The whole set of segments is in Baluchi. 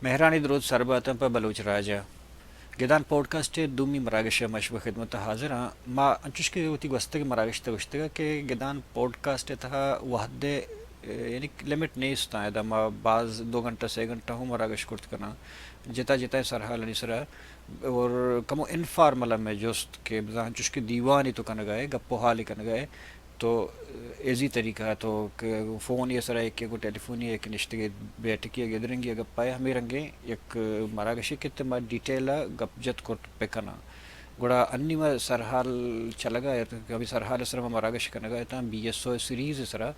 مہرانی درود سر باتاں پہ بلوچ راج ءَ۔ گدان پوڈکاسٹ ءِ دومی مراگش ءَ ما شمئے خدمت ءَ حاضر آں۔ ما انچوش کہ وتی گوستگیں مراگش ءَ گوشتگ کہ گدان پوڈکاسٹ ءِ تہا وہد ءِ، یعنی لمٹ نیست آں۔ ادا ما باز دو گھنٹہ، سے گھنٹہ ہوں مراگش کرت کناں، جتا جتا سرحالانی سرا، اور کمو انفارمل ہمے جست کہ بزاں انچوش کہ دیوانے تو کنگا ئے، گپ و حالے کنگا ئے، تو ایزی طریقہ ءَ تو کہ فون ءِ سرا یکے گوں ٹیلی فون ءَ یکے نشتگے بیٹکی ءَ گدرنگی ءَ گپ ءَ ہمے رنگیں یک مراگشے کہ ما ڈیٹیل ءَ گپ جت کرت بہ کناں۔ گڑا انی ما سرحال چلگا ات، ہمے سرحال ءِ سرا ما مراگش کنگا اتاں بی ایس او سیریز ءِ سرا،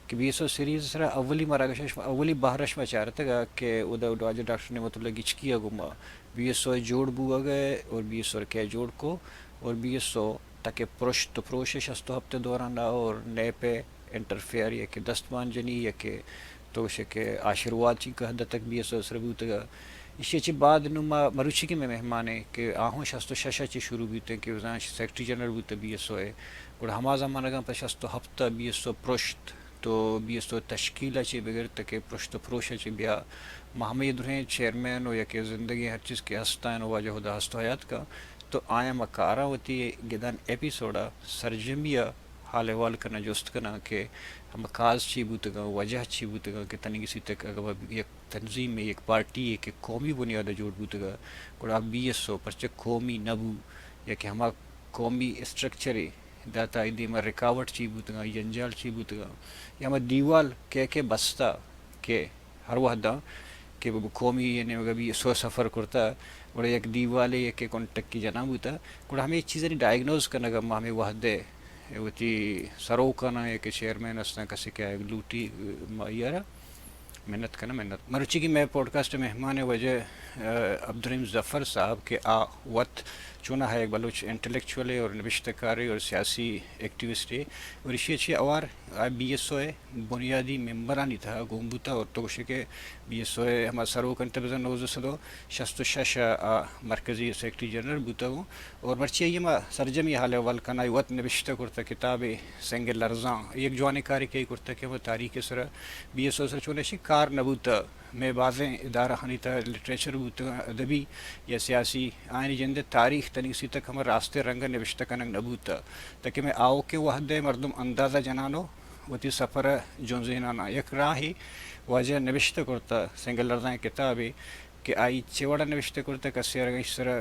کہ بی ایس او سیریز ءِ سرا اولی مراگش اش، اولی بہر اش ما چارتگ کہ اودا واجہ ڈاکٹر نعمت اللہ گچکی ءَ گوں ما بی ایس او ءِ جوڑ بوگ ءَ اور بی ایس او ءَ کئے جوڑ کو اور بی ایس او تک ءِ پرشت و پروش ءِ شست و ہپت ءِ دوران ءَ اور نیپ ءِ انٹرفیئر یا کہ دست مان جنی یا کہ تو گوشے کہ آشیرواد چی کہ حد تک بی ایس او ءِ سر بوتگ ءَ۔ ایشی ءَ چہ بعد نوں ما مروچی کہ مئے مہمان ایں کہ آ ہوں شست و شش ءَ چہ شروع بوتیں کہ بزاں سیکرٹری جنرل بوتہ بی ایس او ءِ۔ گڑا ہما زمانگاں پہ شست و ہپت ءَ بی ایس او پرشت۔ تو بی ایس او تشکیل ءَ چہ بگر تک ءِ پرشت و پروش ءَ چہ بیا ما ہمے درہیں چیئرمین و یا کہ زندگیں ہر چیز کہ ہستاں و واجہ ہدا ہست و حیات کا۔ تو آیاں ما کاراں وتی گدان ایپیسوڈ ءَ سرجمی ءَ حال احوال کناں، جست کناں کہ ہما کاز چی بوتگاں، وجہ چی بوتگاں کہ تنیگہ سی تک اگاں یک تنظیمے، یک پارٹی یے کہ قومی بنیاد ءَ جوڑ بوتگا، گڑا بی ایس او پرچہ قومی نہ بو، یا کہ ہما قومی اسٹرکچرے داتا آئی دیما رکاوٹ چی بوتگاں، جنجال چی بوتگاں، یا ہما دیوال کئے کئے بستا کہ ہر وہداں کہ قومی یعنی مگہ بی ایس او سفر کرتا، گڑا یک دیوالے یکے کن ٹکی جنان بوتا، گڑا ہمے چیزانی ڈائگنوز کنگا ما ہمے وہدے وتی سروکاناں یا کہ چیئرمین ہستاں، کسے کہ آیگ لوٹی، ما آئی ءَ را منت کناں، منت۔ مروچی کہ مئے پوڈکاسٹ ءِ مہمان ءِ واجہ، آ، عبدالرحیم ظفر صاحب کہ آ وت چوناہا یک بلوچ انٹلیکچوئلے اور نبشتہ کارے اور سیاسی ایکٹیوسٹے اور ایشی ءَ چہ اوار آ بی ایس او ءِ بنیادی ممبرانی تہا گون بوتا اور تو گوشے کہ بی ایس او ءِ ہما سروک انت بزاں نوزدہ سد و شست و شش ءَ آ مرکزی سیکرٹری جنرل بوتا گوں۔ اور مرچی آئی ءَ ما سرجمی حال احوال کناں، آئی وت نبشتہ کرتہ کتابے سنگ لرزاں، یک جوانیں کارے کہ آئی کرتہ کہ ہما تاریخ ءِ سرا بی ایس او ءِ سرا چونشی کار نہ بوتہ، مئے بازیں ادارہانی تہا لٹریچر بوتگاں، ادبی یا سیاسی، آیانی جند ءِ تاریخ تنیگہ سی تک ہما راستیں رنگ ءَ نبشتہ کنگ نہ بوتہ، تاکہ مئے آؤکیں وہد ءِ مردم اندازہ جنان و وتی سفر ءَ جنزینان۔ یک راہے واجہ نبشتہ کرتہ سنگ لرزاں کتابے کہ آئی چے وڑا نوشتہ کرتہ، کسے ءَ اگاں ایشی سرا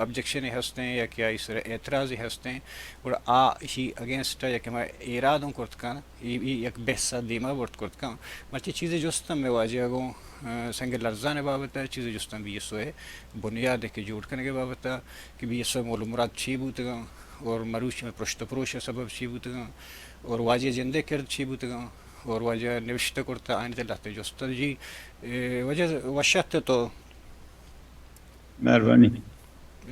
آبجیکشنے ہستیں یا کہ آئی سرا اعتراضے ہستیں، گڑا آ ایشی اگینسٹ ءَ یا کہ ما ایراد اوں کرت کن، ای، ای یک بحث ءَ دیما برت کرت کن۔ مرچی چیزے جست ہم مئے واجہ ءَ گوں، آ، سنگ لرزان ءِ بابت ءَ، چیزے جست ہم بی ایس او ءِ بنیاد ءِ کہ جوڑ کنگ ءِ بابت ءَ کہ بی ایس او ءِ مول و مراد چی بوتگاں اور مروچی مئے پرشت و پروش ءِ سبب چی بوتگاں اور واجہ ءِ جند ءِ کرد چی بوتگاں اور واجہ ءَ نوشتہ کرتہ، آیانی تہ لہتے جست ءَ جی اے، واجہ وش ات تو۔ مہربانی۔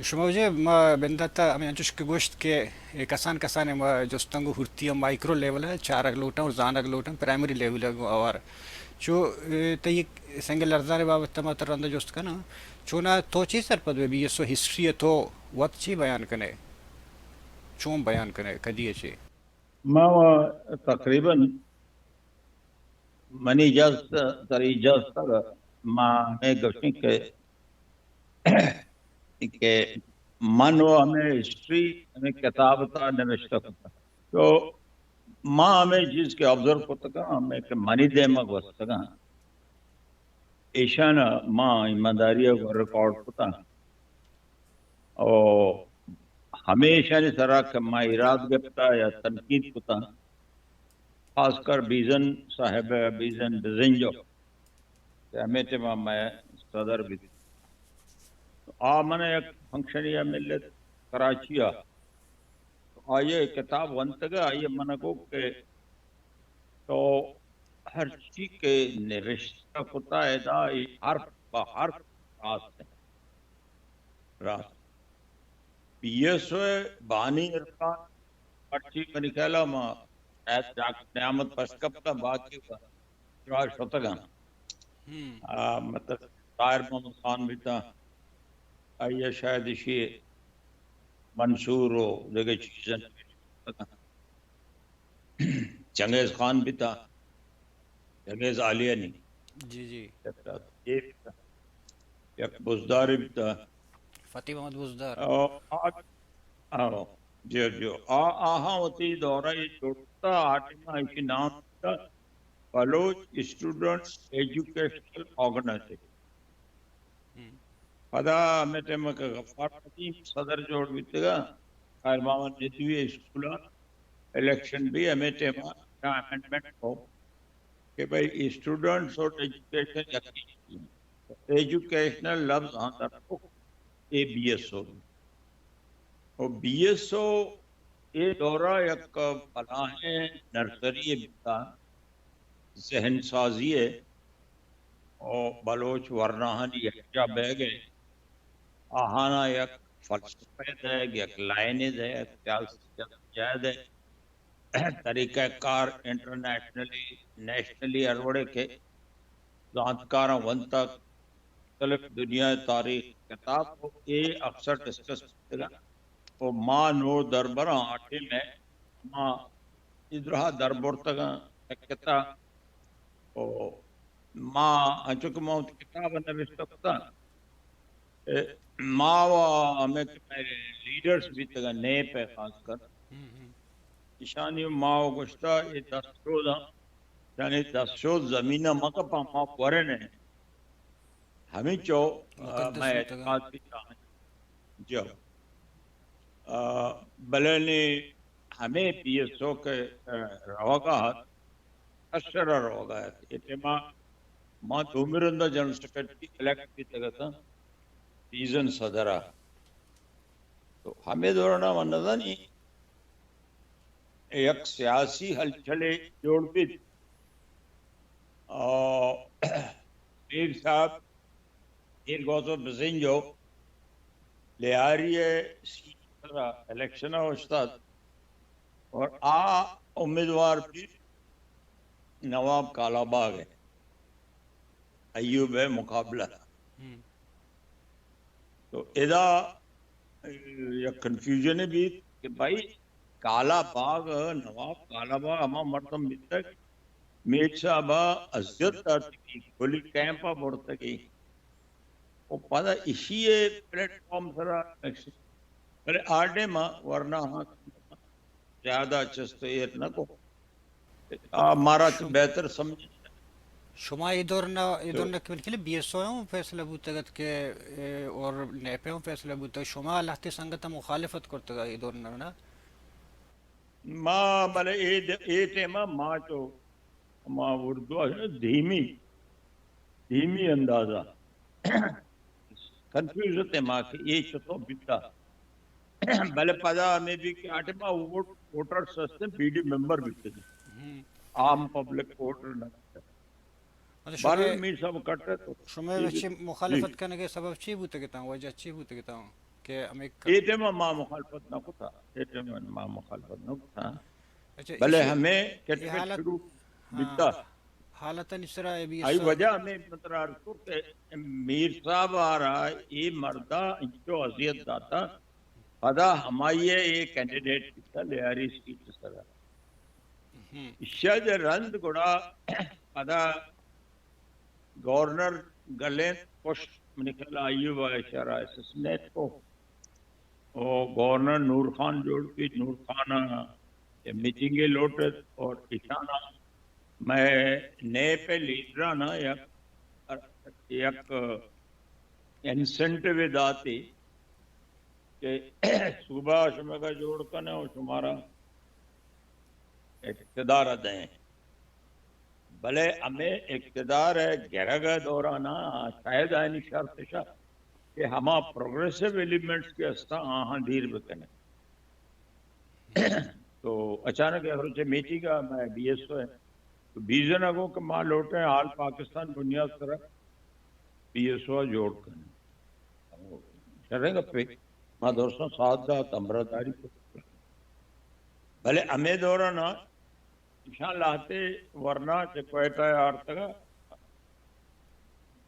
شما واجہ ما بندات ءَ ہمے انچوش کہ گوشت کہ اے کسان کسان ءَ ما جستاں گوں ہرتی ءَ مائیکرو لیول ءَ چارگ لوٹاں اور زانگ لوٹاں، پرائمری لیول ءَ گوں اوار۔ چو، اے، تئی سنگ لرزان ءِ بابت ءَ ما ترا رند ءَ جست کناں۔ چونا تو چی سرپد بئے بی ایس او ہسٹری ءَ تو وت چی بیان کنے؟ چون بیان کنے؟ کدی ءَ چے؟ ما و تقریباً منی جست، تری جست ءَ ما ہمے گوشیں کہ، کہ من و ہمے ہسٹری ہمے کتاب ءِ تہا نوشتہ کتگ۔ تو ما ہمے چیز کہ آبزرو کتگاں، ہمے کہ منی دیم ءَ گوستگاں، ایشان ءَ ما ایمانداری ءَ گوں ریکارڈ کتاں۔ او ہمیشانی سرا کہ ما ایراد گپتا یا تنقید کتا، خاص کر بیزن صاحب، بیزن بزنجو کہ ہمے ٹائما مئے صدر بیت۔ تو آ من یک فنکشنی ءَ ملت کراچی ءَ۔ تو آئی ءَ کتاب ونتگ ءَ، آئی ءَ من ءَ گو کہ تو ہرچی کہ نبشتہ کتا ادا، اے حرف بہ حرف راست انت۔ راست۔ بی ایس او ءِ بانی عرفان، ہرچی منی خیال ءَ ما شاید ڈاکٹر نعمت پشت کپتاں، باقی چار شتگاں۔ ہم۔ آ، مطلب، طاہر محمد خان بیتاں، آئی ءَ شاید ایشی منصور و دگہ چیزاں۔ چنگیز خان بیتاں، چنگیز عالیانی۔ جی، جی۔ اے بیتاں۔ یک بزدارے بیتا۔ فتح محمد بزدار۔ او، آ، او، جی، جی۔ آ، آہاں وتی دورہ ءَ جوڑ کتا، آ ٹائم ءَ ایشی نام بیتا بلوچ اسٹوڈنٹس ایجوکیشنل آرگنائزیشن۔ ہم۔ پدا ہمے ٹائم ءَ کہ غفار قدیم صدر جوڑ بیتگا، خیر محمد ندوی اسکول ءَ الیکشن بی، ہمے ٹائم ءَ امینڈمنٹ کو کہ بھئی اسٹوڈنٹس اور ایجوکیشن یکے، ایجوکیشنل لفظ آں در کو A B S O. O B S O A دورہ یک بلاہیں نرسری بیتا، ذہن سازی ءِ، او بلوچ ورناہانی یکجا بیگ ءِ، آہانا یک فلسفہ دئیگ، یک لائن دئیگ، سیاسی جدوجہد ءِ طریقہ کار انٹرنیشنلی، نیشنلی ہر وڑے کہ زانتکاراں ونتگ، مختلف دنیا ءِ تاریخ کتاب، او اے اکثر ڈسکس بیتگ انت۔ او ما نوں دربراں آ ٹائم ءَ ما ادرہ دربرتگاں، سکتا۔ او ما انچو کہ ما وتی کتاب ءَ نوشتہ کتا، اے، ما و ہمے کہ مئے لیڈرز بیتگاں، نیپ ءِ خاص کر، ہم، ہم۔ ایشانی ما و گوشتا، اے دست شوداں، یعنی دست شود زمین ءَ مکپاں، ما ورن ایں۔ ہمینچو، آ، مقدس مئے بیتگاں۔ اعتقاد بیتا۔ جو۔ آ، بلے نی ہمے بی ایس او کہ، آ، روگا ات، اشرا روگا ات۔ اے ٹائما ما دومی رندا جنرل سیکرٹری الیکٹ بیتگ اتاں، ریجن صدر ءَ۔ تو ہمے دوران ءَ من نزانی یک سیاسی ہلچلے جوڑ بیت۔ آ، میر صاحب، میر گوتو بزنجو لیاری ءِ سیٹ ءِ سرا الیکشن ءَ اوشتات اور آ امیدوار بیت نواب کالاباغ ءِ، ایوب ءِ مقابلہ۔ ہم۔ تو ادا یک کنفیوژن بیت کہ بھائی کالاباغ، نواب کالاباغ ہما مردم بیتگ، میر صاحب ءَ اذیت داتگی، کلی کیمپ ءَ برتگی۔ و پدا ایشی ءِ پلیٹ فارم سرا، بلے آ ٹائم ءَ ورنا ہاں زیادہ چست ایر نہ کو۔ آ مارا چہ شم-، بہتر سمجھ۔ شما اے دور نہ، اے تو دور نہ کہ بلکل بی ایس او ہم فیصلہ بوتگ ات کہ، اے، اور نیپ ہم فیصلہ بوتگ، شما لہتے سنگت مخالفت کرتگ اے دور نہ، نہ؟ ما بلے اے د-، اے ٹائم ءَ ما چو، ما اردو ءَ دھیمی، دھیمی انداز ءَ کنفیوز اتیں ما کہ اے چطور بیتا۔ بلے پدا ہمے بی کہ آ ٹائم ءَ vote, voter system B D member بیتگ۔ ہم۔ عام پبلک ووٹر نہ بیتگ۔ مطلب بارو شمئے، میر صاحب کٹ ءَ تو شمئے اے بی-، چی جی۔ مخالفت کنگ ءِ سبب چی بوتگ اتاں؟ وجہ چی بوتگ اتاں کہ ہمے ک-، اے ٹائم ءَ ما مخالفت نہ کتا، اے ٹائم ءَ ما مخالفت نہ کتا۔ اچھا، بلے ایشی، ہمے اے کٹ کٹ حالت، شروع ہاں، بیتا۔ حالتانی سرا اے بی ایس آئی او وجہ ہمے مطلب عرض کو کہ میر صاحب ءَ را اے مردا انچو اذیت داتا، پدا ہمائی ءَ اے کینڈیڈیٹ بیتا لیاری سیٹ سرا۔ ہم۔ ایشی ءَ رند گڑا پدا گورنر گلینت پشت، منی خیال ءَ ایوب ءَ اشارہ اسسنیٹ کو۔ او گورنر نور خان جوڑ بیت، نور خان ءَ میٹنگے لوٹت اور ایشانا مئے نیپ ءِ لیڈرانا یک، یک انسینٹیو داتی کہ صوبہ شمگا جوڑ کنے اور شمارا اقتدار دیں۔ بلے ہمے اقتدار ءِ گرگ ءِ دوران ءَ شاید آیانی شرط شا کہ ہما پروگریسو ایلیمنٹس کہ ہستاں آہاں دیر بکنیں۔ تو اچانک یک روچے میٹنگ ءَ مئے بی ایس او ءِ تو بیزن ءَ گوں کہ ما لوٹیں آل پاکستان بنیاد سرا بی ایس او ءَ جوڑ کنیں۔ شریں گپے، ما درستاں ساتھ دات، ہمراہداری کت۔ بلے ہمے دوران ءَ ایشاں لہتے ورنا چہ کوئٹہ ءَ آرتگ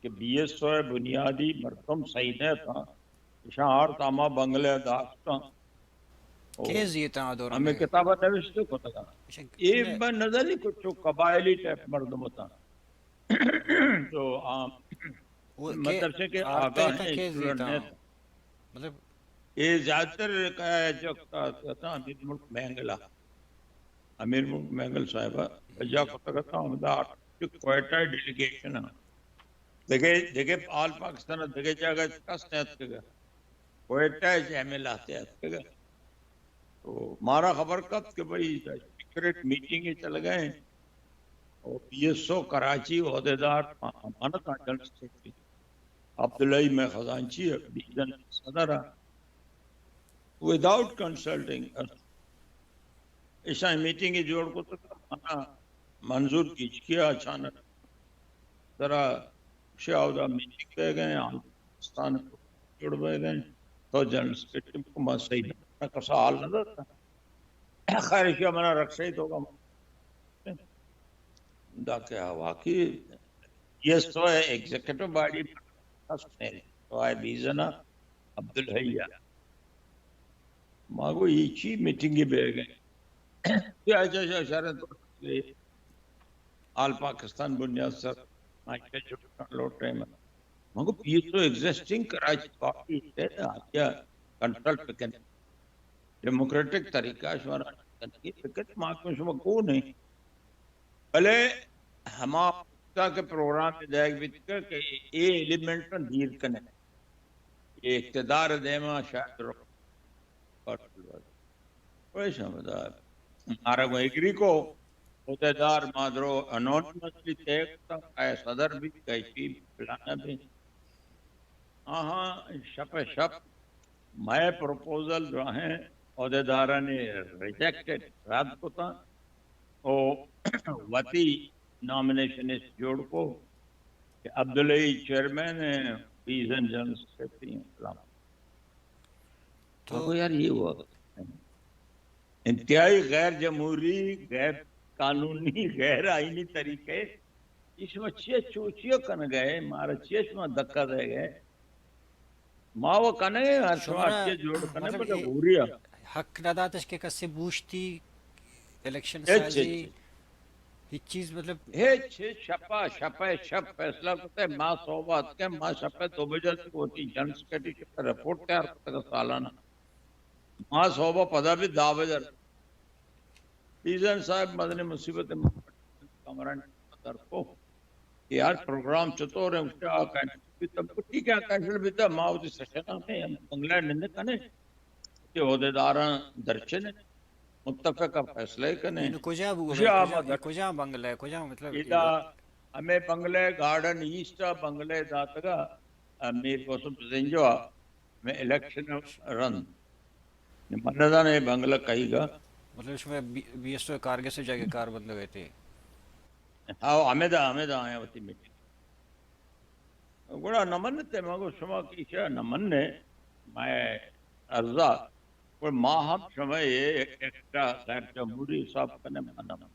کہ بی ایس او ءِ بنیادی مردم صحیح نہ اتاں، ایشاں آرت ہما بنگلہ ءَ داشتاں۔ او کیزی اتاں آ دوران ہمے ءَ؟ کتاب ءَ نوشتہ کتگ۔ اچھا، اے نہ۔ من نزانی کہ چو قبائلی ٹائپ مردم اتاں۔ تو آ، مطلب چہ کہ آگاہ ہیں، اسٹوڈنٹ نہیں۔ مطلب اے زیادہ تر جو امیر ملک مینگل ءَ، امیر ملک مینگل صاحب ءَ جا کتگ اتاں، ہمدا کوئٹہ ڈیلیگیشن ءَ۔ دگہ، دگہ آل پاکستان ءَ دگہ جاگہ کس نہ اتکگ۔ کوئٹہ ءَ ایم ایل آتے اتکگ۔ تو مارا خبر کپت کہ بھئی سیکرٹ میٹنگ چلگ ءَ ایں اور بی ایس او کراچی عہدیدار امانت آ جنرل سیکرٹری عبدالحی مئے خزانچی ءَ، بیزن صدر ءَ، وداؤٹ کنسلٹنگ اس، ایشاں میٹنگ جوڑ کتگ، منا منظور گچکی ءَ اچانک ترا شہ اودا میٹنگ بہ گئے، آل پاکستان جوڑ بہ گئے، تو جنرل سیکرٹری کو ما صحیح نہ، کسا حال نہ داتا۔ خیر، ایشی منا رکشہ ءِ توکا دا کہ واقعی بی ایس او ءِ ایگزیکٹو باڈی کس نہیں، تو آئے بیزن ءَ عبدالحی ءَ۔ ما گو اے چی میٹنگ ءَ بیگ ءَ ایں؟ اچھا، اچھا، شر اِنت، آل پاکستان بنیاد سر، ما کیا چھٹکا لوٹ رہے ہیں۔ ما گو B S O existing Karachi party ہے، آ کیا کنسلٹ بکن؟ ڈیموکریٹک طریقہ شمارا کنگی، فکر ما کو شما کو نہیں۔ بلے ہما وقتا کہ پروگرام دائگ بیتگ کہ اے ایلیمنٹ دیر کنے، اے اقتدار دیما شاید رخ پرسل بات۔ ویش ہمدا مارا گو ایگری کو، عہدیدار ما درو انونیمسلی طے کتا، کئے صدر بھی، کئے چیف فلانا بھی۔ آہاں شپ شپ مئے پروپوزل دراہیں عہدیدارانی ریجیکٹڈ، رد کتاں، او وتی نامینیشن جوڑ کو کہ عبدالحی چیئرمین ہیں، بیزن جنرل سیکرٹری ہیں، فلاں۔ تو تو یار، یہ ہوا انتہائی غیر جمہوری، غیر قانونی، غیر آئینی طریقے۔ اے شما چیا چو، چیا کنگ ءَ ئے؟ مارا چیا شما دھکا دئیگ ءَ ئے؟ ما و کنگ ءَ ایں، ہر شما شما چیا جوڑ کنے، مطلب بلے اے غوری ءَ۔ حق نہ داتش کہ کسے بوشتی الیکشن ہچ، سازی، ہچ۔ ہچ چیز، مطلب ہچ، ہچ۔ شپا، شپا شپ فیصلہ کتے، ما صوبہ اتکے، ما شپا دو بجہ تک وتی جنرل سیکرٹری رپورٹ تیار کتگ سالانہ۔ ما صوبہ پدا بھی دہ بجہ بیزن صاحب مزنیں مصیبت ءَ کمران در کو کہ یار پروگرام چطور ہے، اس کا کینسل بیتا، ٹھیک ہے، کینسل بیتا، ما وتی سیشن ءَ ہم بنگلہ ءَ نند کنے کہ عہدیداراں درچنے، متفق فیصلہ کنے۔ نو کجا بو؟ کجا بنگلہ ءَ؟ کجا، مطلب ادا ہمے بنگلہ ءَ، گارڈن ایسٹ ءَ بنگلہ داتگا، میر قاسم بزنجو ءَ۔ مئے الیکشن رند۔ من نہ زاناں اے بنگلہ کئیگ ءَ۔ مطلب شما بی، بی ایس او کارگس جاگہ کار بندگ ءَ تے؟ ہاں، ہمدا، ہمدا آیاں وتی میٹنگ۔ گڑا نہ منتے، ما گو شما کہ ایشا نہ منے، مئے عرضہ، گڑا ما ہم شما اے ایکٹ ءَ غیر جمہوری حساب کنے، ما نہ من۔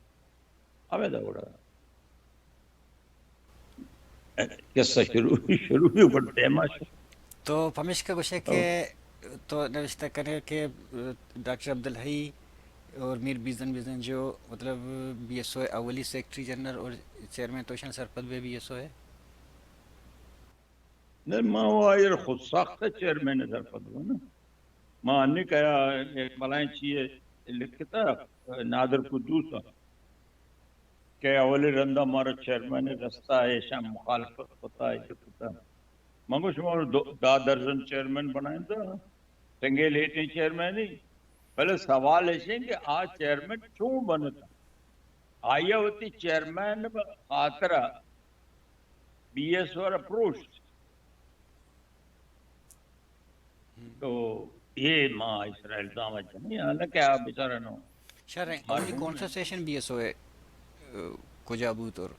ہمدا گڑا قصہ شروع، شروع بھی اوپر ٹائم آ شو۔ تو پمیشکا گوشے کہ تو نوشتہ کنے کہ ڈاکٹر عبدالحی اور میر بیزن بیزن جو، مطلب، بی ایس او اولی سیکرٹری جنرل اور چیئرمین، تو ایشاں سرپد بے بی ایس او ءِ؟ نہ، ما و آئیر خود ساختہ چیئرمین سرپد بو نا۔ ما انی کیا ایک بلائیں چیئے لکھتا، نادر قدوس ءَ کہ اولی رندا مارا چیئرمین رستا، ایشاں مخالفت کتا، اے کتا۔ من گو شما دو، دہ درجن چیئرمین بنائیں تا، سنگے لیٹیں چیئرمین ہی۔ بلے سوال ایش ہے کہ آ چیئرمین چون بنتا؟ آیا وتی چیئرمین خاطرہ بی ایس او اپروچ تو اے ما اسرا الزام ءَ جنیں، حالانکہ آ بیچارہ نو شر ایں۔ اولی کون سا سیشن بی ایس او ءِ، ءَ، کجا بوت اور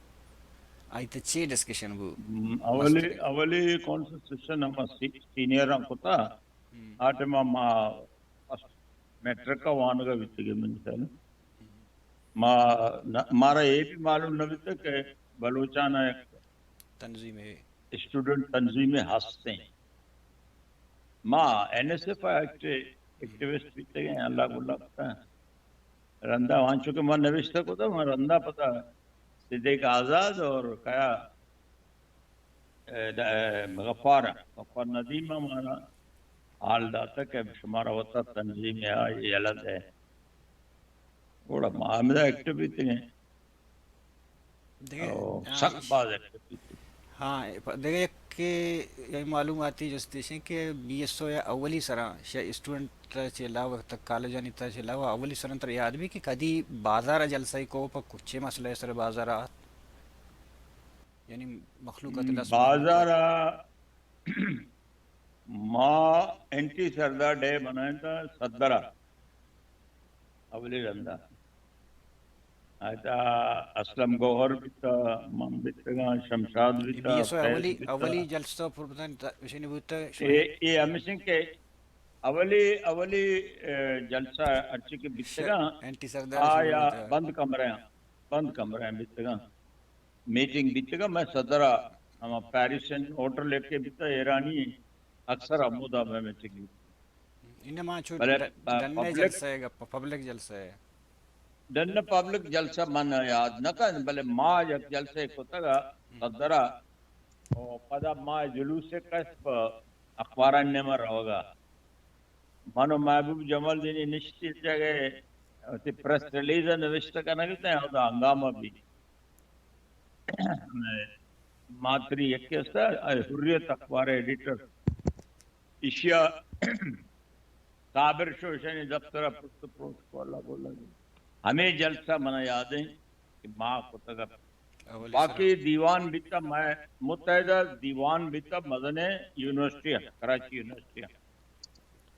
آئی تے چے ڈسکشن بو؟ ہم، اولی، اولی کون سا سیشن ہم سی، سینئر ہم کتا۔ ہم۔ آ ٹائم ما فرسٹ میٹرک کا وانگا بیتگے من خیال۔ ہم۔ ما، مارا اے بھی معلوم نہ بیتا کہ بلوچان ءَ یک تنظیم ہے، اسٹوڈنٹ تنظیم ہستیں۔ ما این ایس ایف ءَ ایکٹی، ایکٹیوسٹ بیتگیں، اللہ گلہ کتا۔ رندا وانچو کہ ما نوشتہ کتا، ما رندا پتا صدیق آزاد اور کیا اے، د-، اے، غفار، غفار ندیم ءَ مارا حال داتگ کہ شمارا وتا تنظیم ءَ آئی یلہ دے۔ گڑا ما ہمدا ایکٹیو بیتگیں۔ دگہ، او، ہاں، سک ایش-، باز ایکٹیو بیتگ۔ ہاں، پ-، دگہ یک کہ یہ معلوماتی جست ایش ایں کہ بی ایس او ءِ اولی سرا شہ اسٹوڈنٹ ءَ چہ علاوہ، تک کالجانی تہا چہ علاوہ اولی سرا ترا یاد بی کہ کدی بازار ءَ جلسہ کو، پہ کچے مسئلہ سر بازار ءَ آت؟ یعنی مخلوق ءَ دست بازار ءَ ما اینٹی سردار ڈے بنائینتا صدر ءَ۔ اولی رندا آتا اسلم گوہر بیتا، من بیتگاں، شمشاد بیتا، بی ایس او فیض اولی، بیتا۔ اولی جلسہ پر بتن تا-، وشنی بوتا شو اے، ہے۔ اے ہمیشن کہ اولی، اولی، اے، جلسہ ہرچی کہ بیتگاں، اینٹی سردار شو آیا بیتا۔ بند کمرہ، بند کمرہ بیتگاں۔ میٹنگ بیتگاں، میں صدر ءَ، ہما پیرشین ہوٹل ایک بیتا ایرانی، اکثر ہمودا میں میٹنگ بیتا۔ انما چو بلے ڈ-، ڈن پبلک جلسہ ہے، گپ-، پبلک جلسہ ہے۔ ڈن پبلک جلسہ من یاد نہ کن، بلے ما یک جلسہ کتگا صدر ءَ، او پدا ما جلوس کس پہ اخباران نیمہ روگا۔ من و محبوب جمالدینی نشتی جگہ، وتی پریس ریلیز نوشتہ کنگ اتیں، اودا ہنگامہ بی۔ ماتری یکے است، حریت اخبار ایڈیٹر۔ ایشیا صابر شوشانی دفتر ءَ پشت پروٹوکول ءَ بولگ۔ ہمے جلسہ منا یاد ایں کہ ما کتگ۔ اولی باقی سرا۔ دیوان بیتا، میں متحدہ دیوان بیتا مزنیں یونیورسٹی ءَ، کراچی یونیورسٹی ءَ۔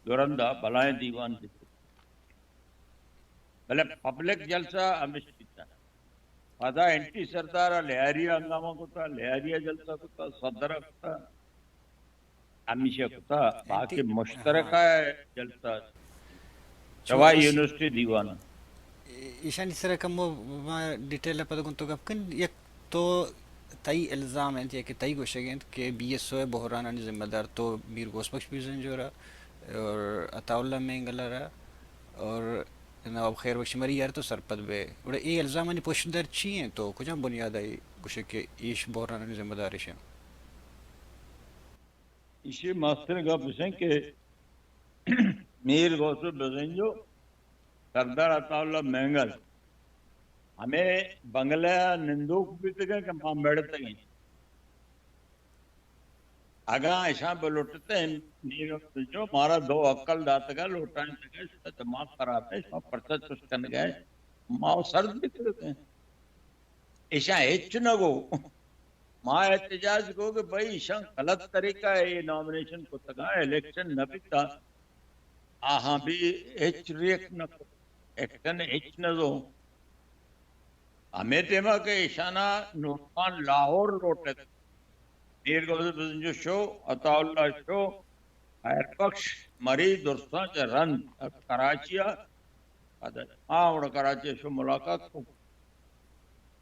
درندا بلائیں دیوان بیتا۔ بلے پبلک جلسہ ہمیش بیتا۔ پدا اینٹی سردار ءَ لہاری ءَ ہنگامہ کتا، لہاری ءَ جلسہ کتا، صدر ءَ کتا، ہمیشہ کتا، اینٹی، باقی مشترکہ ہاں۔ جلسہ چو روائی ایش-، یونیورسٹی دیوان۔ ایشانی سر ءَ کمو ما ڈیٹیل ءَ پد گوں تو گپ کن۔ یک تو تئی الزام انت یا کہ تئی گوشگ انت کہ بی ایس او ءِ بحرانانی ذمہ دار تو میر غوث بخش بزنجو ءَ اور عطا اللہ مینگل ءَ اور نواب خیر بخش مری یار تو سرپد بے۔ گڑا اے الزامانی پشت در چی انت؟ تو کجام بنیاد ءَ گوشے کہ ایش بحرانانی ذمہ دار ایش انت؟ ایشی مستریں گپ ایش انت کہ میر غوث بزنجو، سردار عطا اللہ مینگل ہمے بنگلہ ءَ نندوک بیتگیں کہ ما مڑتگیں۔ اگاں اشاں بہ لوٹتیں، میر غوث بزنجو مارا دو عقل داتگا، لوٹائینتگا، شما دماغ خراب ہے، شما پرچہ چست کنگا ہے، ما سرد بیتگیں۔ اشاں ہچ نہ گو۔ ما احتجاج کو کہ بھئی، ایشاں غلط طریقہ ءَ اے نامینیشن کتگاں، الیکشن نہ بیتا، آہاں بھی ہچ ریئیکٹ نہ کت، ایکشن ہچ نہ زو۔ ہمے ٹیما کہ ایشانا نور خان لاہور لوٹت، میر غوث بزنجو شو، عطا اللہ شو، خیر بخش مری درستاں چہ رند کراچی ءَ، پدا آ وڑ کراچی ءَ شو ملاقات کو۔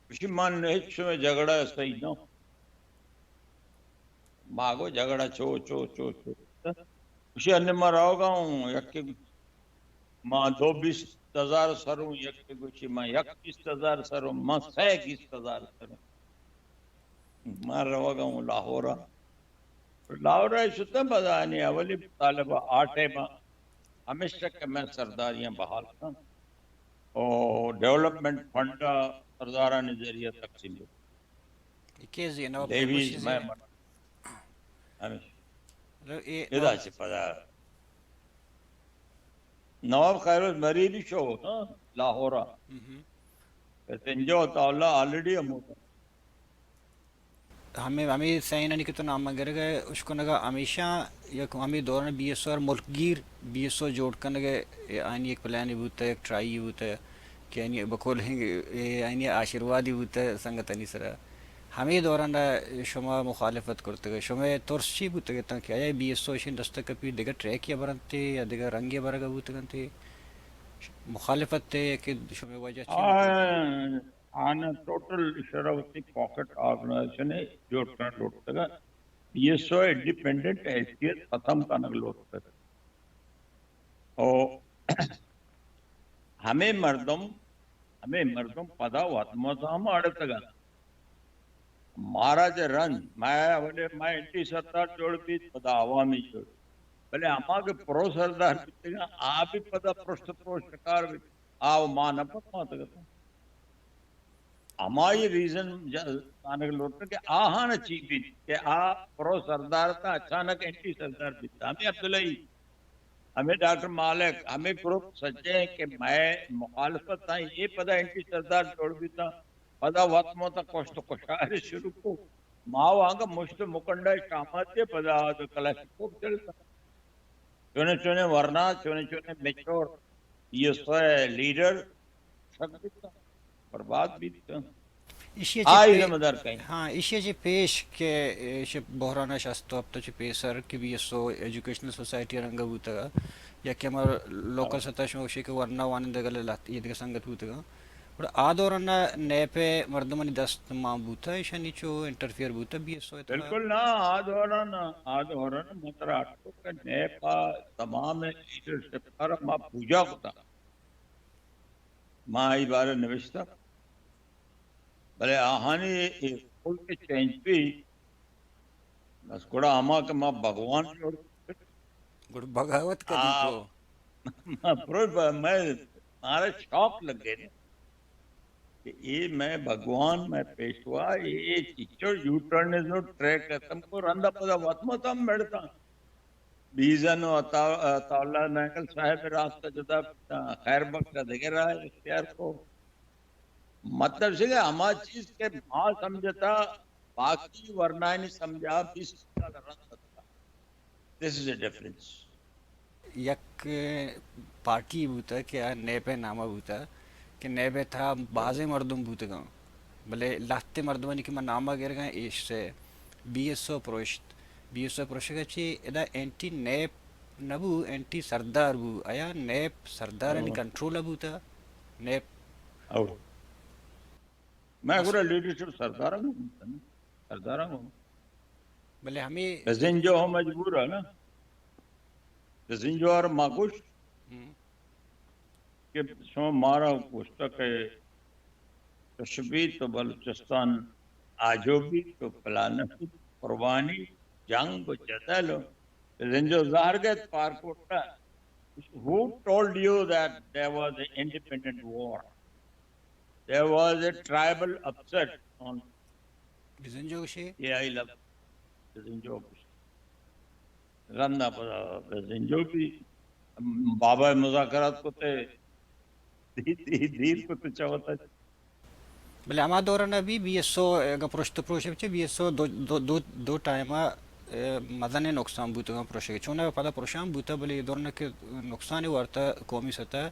گوشی، من ہچ شمئے جھگڑہ ءَ سہی نہ۔ ما گو جھگڑہ چو، چو، چو، چو۔ گوشی، انی ما روگا ہوں، یکے گوشی، ما دو بیست ہزار سر ہوں، یکے گوشی، ما یک بیست ہزار سر ہوں، ما سہ بیست ہزار سر ہوں۔ ما روگا ہوں لاہور ءَ۔ لاہور ءَ شتاں، پدا انی اولی مطالبہ آ ٹائم ءَ ہمیش کہ میں سرداریاں بحال کن او ڈیولپمنٹ فنڈ ءَ سردارانی ذریعہ تقسیم بکن۔ اے کیس یہ نواب خیر بخشی لیویز میں سے؟ ہمیش۔ مطلب، اے ادا نواب چہ پدا نواب خیر بخش مری بھی شو، ہاں، لاہور ءَ۔ ہم۔ بزنجو عطا اللہ آلریڈی ہمودا۔ ہمے، ہمے سئینانی کہ تو نام گرگ ءَ اشکنگ ءَ ہمیشاں یک ہمے دوران بی ایس او ءَ ملک گیر بی ایس او جوڑ کنگ ءَ آیانی یک پلانے بوتہ، یک ٹرائی بوتہ کہ آیانی بقول اے آیانی آشیروادی بوتہ سنگتانی سرا۔ ہمے دوران ءَ شما مخالفت کرتگ، شمئے ترس چی بوتگ اتاں کہ آیا بی ایس او اشی دست ءَ کپی دگہ ٹریکے ءَ برنت یا دگہ رنگے ءَ برگ ءَ بوتگ انت؟ مخالفت ءِ کہ شمئے وجہ چی بوتگ؟ آ، آناں ٹوٹل ایشرا وتی پاکٹ آرگنائزیشن ءَ جوڑ کنگ لوٹتگ ات۔ بی ایس او انڈیپینڈنٹ حیثیت ختم کنگ لوٹتگ۔ او ہمے مردم، ہمے مردم پدا وت مزاحم اڑتگ ات۔ مارا چہ رند، مئے اولے مئے اینٹی سردار جوڑ بیت، پدا عوامی جوڑ بیت۔ بلے ہما کہ پرو سردار بیتگاں، آ بھی پدا پرشت پروش شکار بیت، آ و ما نہ پتماتگ اتاں۔ ہمائی ریزن ج-، زانگ لوٹن کہ آہان چی بیت کہ آ پرو سردار تا اچانک اینٹی سردار بیت۔ ہمیں عبداللہ، ہمیں ڈاکٹر مالک، ہمیں گروپ سجے ہیں کہ مئے مخالفت تاں، یہ پدا اینٹی سردار جوڑ بیتاں، پدا وت مو تا کشت و کشار شروع کو۔ ما وانگا مشت مکنڈا شامات کے پدا آد کلاشنکوف چلتا۔ چونے چونے ورنا، چونے چونے میچور، یہ سوئے لیڈر، شک بیتا، برباد بیتا۔ ایشی ءَ چہ آ پے-، علم در کئیں۔ ہاں، ایشی ءَ چہ پیش کہ ایش بحران شست و ہپت ءَ چہ پیسر کہ be S O educational society ءِ رنگ ءَ بوتگ ءَ، یا کہ ہمر لوکل سطح شما گوشے کہ ورنا وانندگ ءَ لہتے ایدگہ سنگت بوتگ ءَ۔ گڑا آ دوران ءَ نیپ ءِ مردمانی دست مان بوتگ، ایشانی چو انٹرفیئر بوتگ بی ایس او ءِ تہا؟ بالکل نہ، آ دوران، آ دوران من ترا اٹکو کہ نیپ ءِ تمام لیڈرشپ ءَ را ما پوجا کتا۔ ما آئی بارے نوشتہ، بلے آہانی اے ملک چینج بی، بس گڑا ہما کہ ما بھگوان جوڑ، گڑا بغاوت کدی آ، کو؟ ما پرو-، میں، مارا شوق لگے نا کہ اے میں بھگوان، میں پیشوا، اے چیچو یو ٹرنزم ٹریک ختم کو، رندا پدا وت متم مڑتا۔ بیزن و عطا-، عطا اللہ مینگل صاحب راستہ جدا بیتاں، خیر بخش ءَ دگہ راہ اختیار کو۔ مطلب چی کہ ہما چیز کہ ما سمجھتا، باقی ورنائنی سمجھا بیست سال رد اتکا۔ This is a difference. یک پارٹی بوتا کہ آ نیپ ءِ نام ءَ بوتا کہ نیپ ءِ تہا بازیں مردم بوتگاں، بلے لہتے مردمانی کہ من نام ءَ گرگاں، ایش سے بی ایس او پروشت۔ بی ایس او پروشگ ءَ چی ادا اینٹی نیپ نہ بو، اینٹی سردار بو۔ آیا نیپ سردارانی ہاں۔ کنٹرول ءَ بوتا؟ نیپ؟ او۔ میں گورا لیڈرشپ سرداراں گوں بوتا نا۔ سرداراں گوں۔ بلے ہمیں بزنجو ہم مجبور ہے نا۔ بزنجو اور ما گوشت ہم۔ کہ شما مارا گوشتہ کہ چش بیت تو بلوچستان آجو بیت تو پلان بیت، قربانی، جنگ و جدل و بزنجو زہر گت پارکوٹا۔ Who told you that there was an independent war? There was a tribal upset on Bizenjo گوشے؟ اے آئی لب بزنجو گوشے۔ رندا پدا بزنجو بی بابا مذاکرات کتے، دی-، دی-، دیر کتے چوتا۔ بلے ہما دوران ءَ بی بی ایس او اگاں پرشت پروش بچے، بی ایس او دو، دو، دو، دو ٹائم ءَ، اے، مزنیں نقصان بوتگاں پروشگ ءَ۔ چوناہا پدا پروشان بوتا، بلے اے دوران ءَ کہ نقصان وارتا قومی سطح ءَ،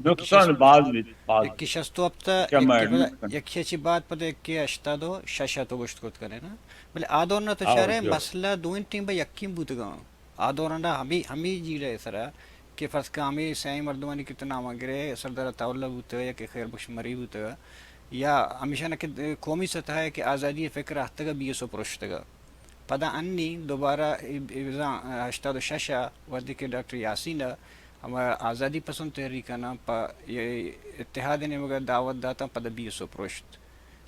نقصان باز بیت، باز۔ یکے شست و ہپت ءَ، یکے پدا، یکے چی بعد پدا یکے ہشتاد و شش ءَ تو گوشت کت کنے نا۔ بلے آ دوران ءَ تو چارے مسئلہ دوئیں ٹیم با یکیں بوتگاں۔ آ دوران ءَ ہمے، ہمے جیڑہ ءِ سرا کہ فرض کن ہمے سیاہیں مردمانی کہ تو نام ءَ گرے، سردار عطا اللہ بوتگ یا کہ خیر بخش مری بوتگ، یا ہمیشاں کہ قومی سطح ءَ کہ آزادی ءِ فکر آہتگ ءَ بی ایس او پروشتگ ءَ۔ پدا انی دوبارہ اے، اے بزاں ہشتاد و شش ءَ وھدے کہ ڈاکٹر یاسین ءَ ہما آزادی پسند تحریک ءَ ناں پہ اتحاد ءِ نیمگ ءَ دعوت داتاں، پدا بی ایس او پروشت۔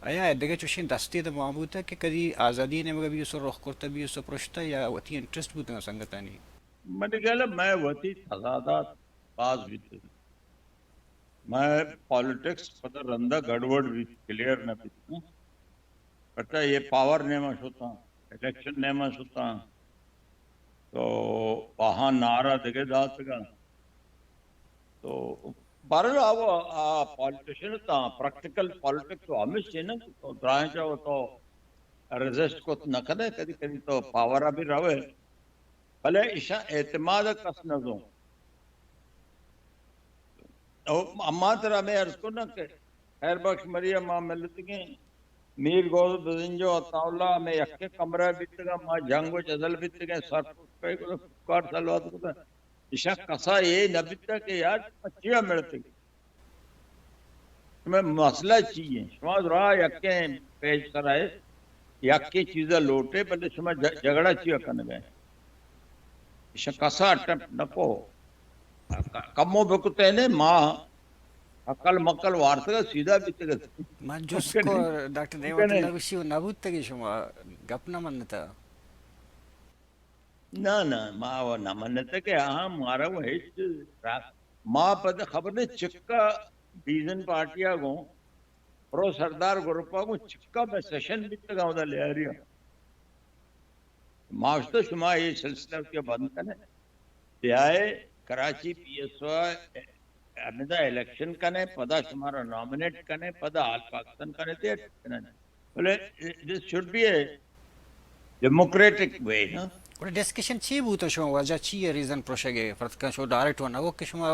آیا دگہ چوشیں دستے تہ مان بوتہ کہ کدی آزادی ءِ نیمگ ءَ be S O Rukh kurta, be S او پروشتہ یا وتی انٹرسٹ بوتگاں سنگتانی؟ منی خیال ءَ مئے وتی تضادات باز بیتگ۔ مئے پالیٹکس پدا رندا گڑبڑ بیت، کلیئر نہ بیت۔ پرچا یہ پاور نیما شتاں، الیکشن نیما شتاں، تو آہاں نعرہ دگہ داتگاں۔ تو بہرحال آ، آ پالیٹیشن تاں، پریکٹیکل پالیٹکس تو ہمیش ہے نا، تو درائیں چا تو ریزسٹ کت نہ کنے، کدی کدی تو پاور ءَ بھی روے، بلے ایشاں اعتماد ءَ کس نہ زوں۔ او اما ترا میں عرض کرنا کہ خیر بخش مری ءَ ما ملتگیں، میر غوث بزنجو عطا اللہ میں یکے کمرہ بیتگا، ما جنگ و جدل بیتگیں، سر پشت پہ کار سلوات کتا۔ ایشاں کسا اے نہ بیتگ کہ یار شما چیا مڑتگ؟ شمئے مسئلہ چی ایں؟ شما راہ یکیں پیش سر ءَ یکیں چیز ءَ لوٹے، بلے شما ج-، جھگڑا چیا کنگ ءَ؟ ایشاں کسا اٹیمپٹ نہ کو۔ ک-، کمو بکتے نے ما عقل مقل وارتگ، سیدھا بیتگ۔ من جست کو ڈاکٹر نعمت اللہ گوشی و نبوتگی، شما گپ نہ منتا۔ نہ، نہ، ما و نہ منتا کہ آ مارا و ہچ را-، ما پد خبر نے چکا بیزن پارٹیا گوں، پرو سردار گروپا گوں چکا میں سیشن بیتگا اودا لیاریا۔ ما گوشت شما اے سلسلہ کہ بند کنے، بیائے کراچی پی ایس او ہمدا الیکشن کنے، پدا شمارا نامینیٹ کنے، پدا آل پاکستان کنے تے کنے۔ بلے this should be a democratic way، نا؟ گڑا ڈسکشن چی بوت؟ شما وجہ چی ہے؟ ریزن پروشگے فرض کن شو ڈائریکٹ و نہ کہ شما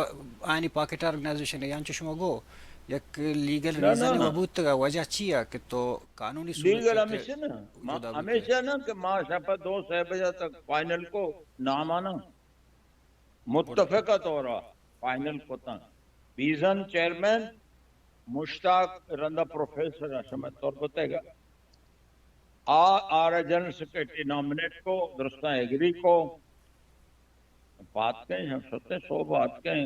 آئینی پاکٹ آرگنائزیشن ہے، یعنی شما گو یک لیگل نہ، نہ، ریزن نہ۔ و بوتگا، وجہ چی ہے کہ تو قانونی صورت لیگل ہمیشہ نا، ما جدا بوتگ؟ ہمیشہ نا کہ ما شپا دو سہ بجہ تک فائنل کو نامانا متفقہ طور فائنل کتاں۔ بیزن چیئرمین مشتاق رندا پروفیسر شمئے تربت ء آ، آرا جنرل سیکرٹری نامنیٹ کو، درستاں ایگری کو۔ پاتکیں ہم ستے سو باتکیں،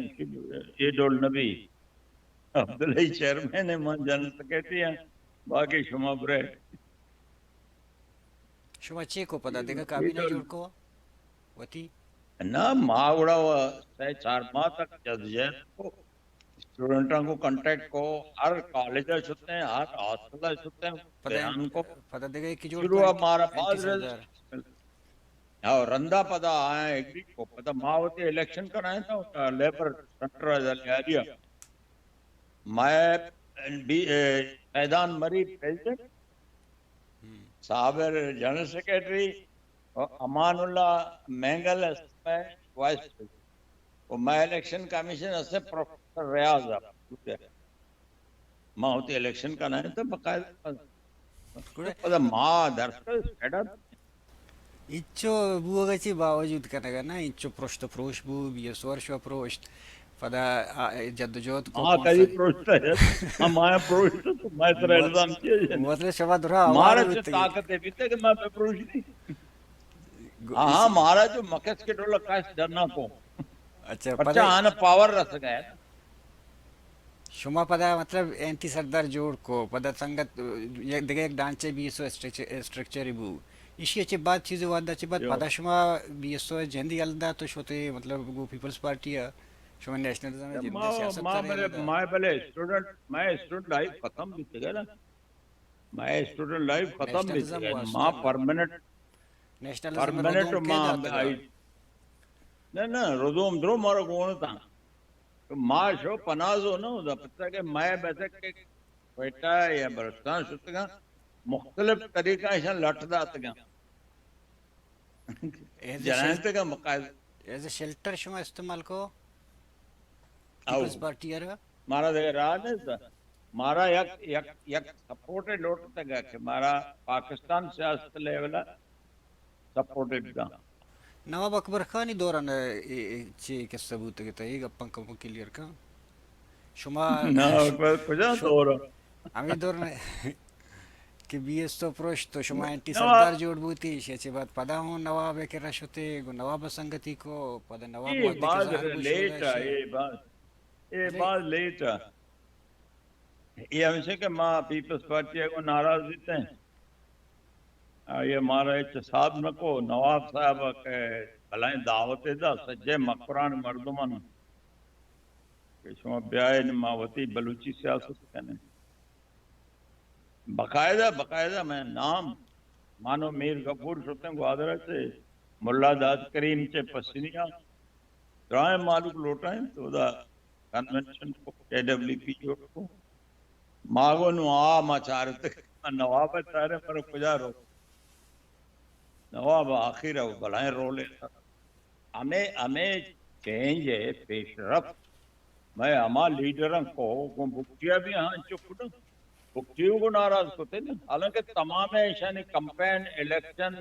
اے ڈول نبی۔ عبداللہ چیئرمین ہے، من جنرل سیکرٹری ہیں، باقی شما برے۔ شما چی کو پدا دگہ کابینہ جوڑ کو وتی؟ نہ، ما گڑا و سہ چار ماہ تک جدوجہد کو، اسٹوڈنٹاں کو کانٹیکٹ کو، ہر کالج ء شتے ہیں، ہر ہاسٹل ء شتے ہیں، پدا بیان کو۔ پدا دگہ کی جوڑ شروع کو؟ مارا اینٹی باز سردار۔ ہاں، رندا پدا آیا ایگری کو، پدا ما وتی الیکشن کرائیں تھا، لیبر سینٹر ء لیا۔ میں بی-، اے، فیضان مری پریزیڈنٹ، ہم۔ صابر جنرل سیکرٹری اور امان اللہ مینگل اس میں وائس پریزیڈنٹ۔ اور میں الیکشن کمیشن اس سے پروفیسر ریاض آپ، ما ہوتی الیکشن کا نہیں تو باقاعدہ گڑا پدا ما درس کا اسٹیڈا۔ انچو بوگ ء چہ باوجود کنگ ء نہ، انچو پرشت ء پروش بو، بی ایس او ء شو پروشت، پدا آ، جد و جہد کو ما کدی پروشت ء؟ ہم آیا پروشت تو میں ترا الزام کیا؟ مطلب شما درا مارا چہ طاقت ہے بیتے کہ میں پہ پروشتی۔ ہاں، ہاں، مارا جو مکس کے ڈولا کاش ڈرنا کو۔ اچھا، پچا پدا آنا پاور رس گئے۔ شما پدا مطلب اینٹی سردار جوڑ کو، پدا سنگت یک دگہ یک ڈانچے be S O structure, structure بو۔ ایشی چہ بعد چیز وعدہ چہ بعد پدا شما بی ایس او جندی الدا تو شوتے مطلب گو پیپلز پارٹی ء، شما نیشنلزم ء جندی ما، سیاست ما کرے بلے، ما بلے اسٹوڈنٹ، میں اسٹوڈنٹ لائف ختم بیتگ نا۔ میں اسٹوڈنٹ لائف ختم بیتگ، ما پرماننٹ، نیشنلزم پرماننٹ رودوم کے ما داتگا؟ آئی۔ نہ، نہ، رودوم درو مارا گون تھا۔ تو ما شو پنازو نہ ہوتا، پتہ کہ میں بیسک کہ کوئٹہ یا بلوچستان شتگاں، مختلف طریقہ ایشاں لٹ داتگاں۔ ایز اے جنائیں شیل-، تگاں باقاعدہ۔ ایز اے شیلٹر شما استعمال کو؟ او۔ پیپلز پارٹی ء را؟ مارا دگہ راہ نہیں تھا۔ مارا یک، یک، یک سپورٹ لوٹ تگا کہ مارا پاکستان سیاست لیول سپورٹڈ داں۔ نواب اکبر خانی دوران ء اے، اے چے قصہ بوتگ ات؟ اے گپاں کمو کلیئر کن۔ شما نواب اکبر کجا شو-، دور؟ ہمیں دور نہ کہ بی ایس او پروش تو شما اینٹی نواب سردار جوڑ بوتی، شے چے بعد پدا ہوں نواب ء کرا شتے، گو نواب سنگتی کو، پدا نواب اے وقت کے باز زہر گوشی لیٹ ہے، اے باز، اے باز لیٹ ہے۔ اے ہمیشہ کہ ما پیپلز پارٹی ء گوں ناراض بیتیں۔ آئی ء مارا ہچ حساب نہ کو۔ نواب صاحب ء کہ بلائیں دعوت ء دا سجے مکران مردمان کہ شما بیائے ما وتی بلوچی سیاست کنیں۔ باقاعدہ، باقاعدہ میں نام مانو میر غفور شتیں گوادر ء چے، ملا داد کریم چے پسنی ء، درائیں مالوک لوٹائیں تو دا کنونشن کو، کے ڈبلیو پی جوڑ کو۔ ما گو نوں آ ما چارتگ، نواب ء چارے پر کجا رو؟ نواب آخر ء بلائیں رولے ات۔ ہمے، ہمے چینج ء پیش رفت مئے ہما لیڈراں کو گوں بگٹی ء بھی ہاں چک کتگ۔ بگٹی ء گوں ناراض کتے نا۔ حالانکہ تمام ایشانی کمپین، الیکشن،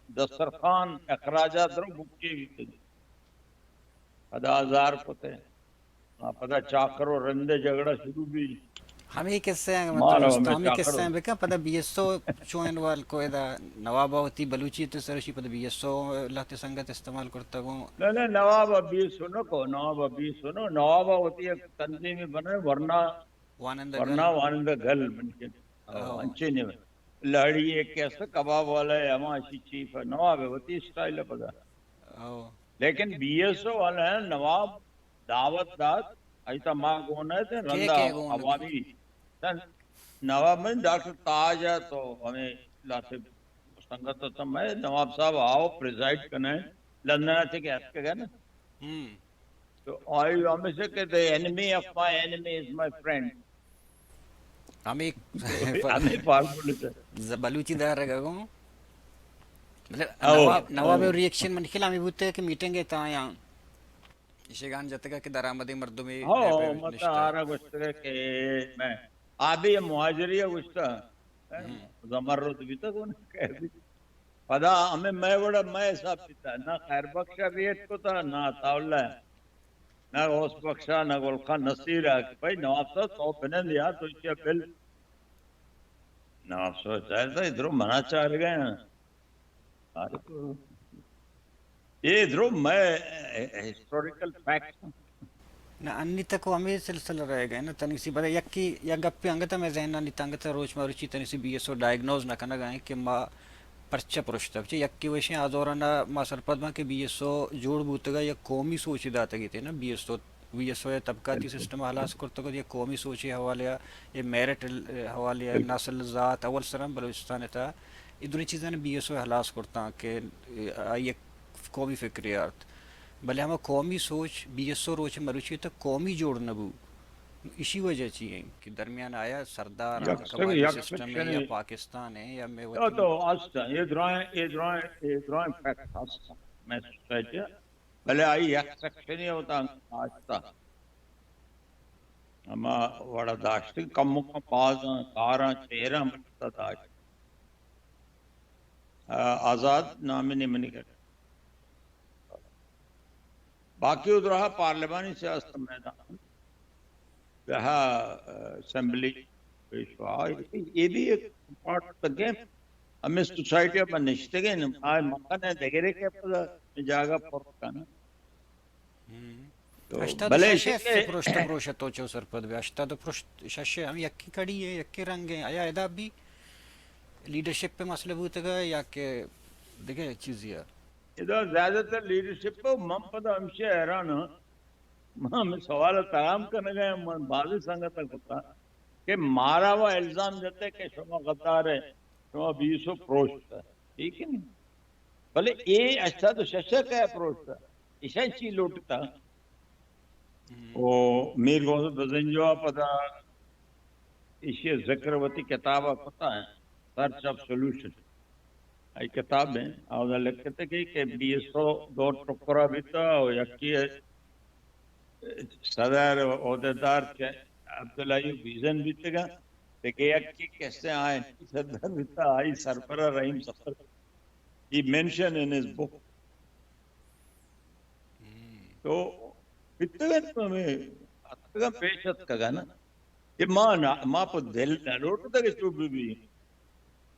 دسترخوان، اخراجات درو بگٹی ء بیتگ۔ پدا آزار کتے۔ آ، پدا چاکر و رند ء جھگڑا شروع بی۔ ہمے قصہ ہیں، مطلب، مارا استاد، ہمے ہمے قصہ ہیں چاکر۔ بکن، پدا بی ایس او چو انوالو کو ادا، نواب وتی بلوچی تو سرشی، پدا بی ایس او لہتے سنگت استعمال کرتا گوں۔ نہ، نہ، نواب بی ایس او نہ کو، نواب بی ایس او نہ، نواب وتی ایک تنظیمی بنائے، ورنہ، وانندہ ورنہ گل۔ وانندہ گل بن کے۔ او۔ انچے نہیں۔ لہڑی ایک کیسا کباب والا ہے، ہما اشی چیف ہے، نواب ہے، وتی اسٹائل ہے پدا۔ او۔ لیکن بی ایس او والا ہے، نواب دعوت دات، ایتا ما گون ہے تے کے رندا کے گون؟ عوامی۔ نواب میں ڈاکٹر تاج ہے تو ہمیں لاتے سنگت تو میں نواب صاحب آؤ پریزائیڈ کرنا ہے، لندن سے کہ اتکگ ہے نا۔ ہم۔ تو آئی ہمیشہ کہتے ہیں، "Enemy of my enemy is my friend." ہمیں ہمیں فارمولا سے۔ ز-، بلوچی دار رگا گوں۔ مطلب، او۔ نواب، نواب او۔ ریئیکشن من خیال ہمیں بوتے کہ میٹنگ ہے تا یا ایشی گان جتگا کہ درآمدیں مردمے ہو، لائبریری مت نشتہ۔ آرا گوشتگا کہ میں آبی مہاجری گوشتا۔ ہم۔ زمرد بیتا کون کہہ دی۔ پدا ہمیں میں وڑا میں حساب بیتا۔ نہ خیر بخش ریٹ کو تا، نہ عطا اللہ، نہ غوث بخشا، نہ گل خان نصیر آ کہ بھائی نواب صاحب تو بنند یار تو کیا بل۔ نواب صاحب چاہتا ادھرو منا چار گئے ہیں۔ اے درو مئے ہسٹوریکل فیکٹ۔ نہ، انی تک ہمے سلسلہ رہ گئے نا، تنیسی بدا یکی، یک گپے انگت ہمیں ذہن انی تنگت روچ مروچی تنیسی بی ایس او ڈائگنوز نہ کنگا ہیں کہ ما پرچہ پرشتہ۔ چہ یکی وشیں آ دورانا ما سرپد باں کہ بی ایس او جوڑ بوتگا یک قومی سوچے داتگی تے نا، be S O, B S او یا طبقاتی سسٹم ہلاس کرتگ یا قومی سوچے حوالے یا میرٹ حوالے یا نسل ذات اول سرم بلوچستان تا اے دوئیں چیزاں بی ایس او ہلاس کرتاں کہ آئی یک قومی فکرے آرت۔ بلے ہما قومی سوچ بی ایس او روچ مروچی تک قومی جوڑ نہ بو۔ ایشی وجہ چی ہیں کہ درمیان آیا سردار یک سک-، قبائلی یک سسٹم ہے یا سیکشن پاکستان ہے یا میں تو، وطن تو است، یہ درائیں، یہ درائیں، یہ درائیں فیکٹ است۔ میں سوچا بلے آئی یک سیکشنے وتا آشتا۔ ہما وڑا داشت، کمکاں بازاں کاراں چہراں بچتا داشت۔ آ، آزاد نامے نے منی گٹ۔ باقی ادرا پارلیمانی سیاست میدان۔ رہا، اسمبلی پیشوا، یہ بھی ایک پارٹ آف دا گیم۔ ہمیں سوسائٹی میں نشتگیں، آئے مکن ہے دگرے کے پدا جاگہ پر کن۔ ہم۔ تو ہشتاد و بلے شش ء کہ پروشت، پروشت تو چو سرپد بے، ہشتاد و پروشت شش ء ہم یکی کڑی ہے، یکی رنگ ہے، آیا ادا بھی لیڈرشپ پہ مسئلہ بوتگا یا کہ دیگہ چیزی ہے؟ ادا زیادہ تر لیڈرشپ پہ من پدا ہمشہ حیران ہاں۔ من ہمیں سوال ترام کنگا، من بعضی سنگت کتا کہ مارا وہ الزام دیتے کہ شما غدار ہے، شما بیسو پروشت ہے۔ ٹھیک ہے نہیں؟ بلے اے ہشتاد و شش ء کئے پروشتا؟ ایشاں چی لوٹتا؟ ہم۔ او میر غوث بزنجو ء پدا ایشی ذکر وتی کتاب ء کتا ہے، سرچ آف سولوشن۔ آئی کتاب ہیں، اودا لکھتے کہ، کہ بیسو دو ٹکرا بیتا او یکی صدر عہدیدار چہ عبداللہ ایوب بیزن بیتگا، دگہ یکی کسے آئیں صدر بیتا، آئی سربرا رحیم ظفر۔ He mentioned in his book۔ ہم۔ تو بیتگ انت ہمیں اتکگاں پیش اتکگاں نا۔ اے ما نا، ما پہ دل نہ لوٹتگ کہ چو بہ بی۔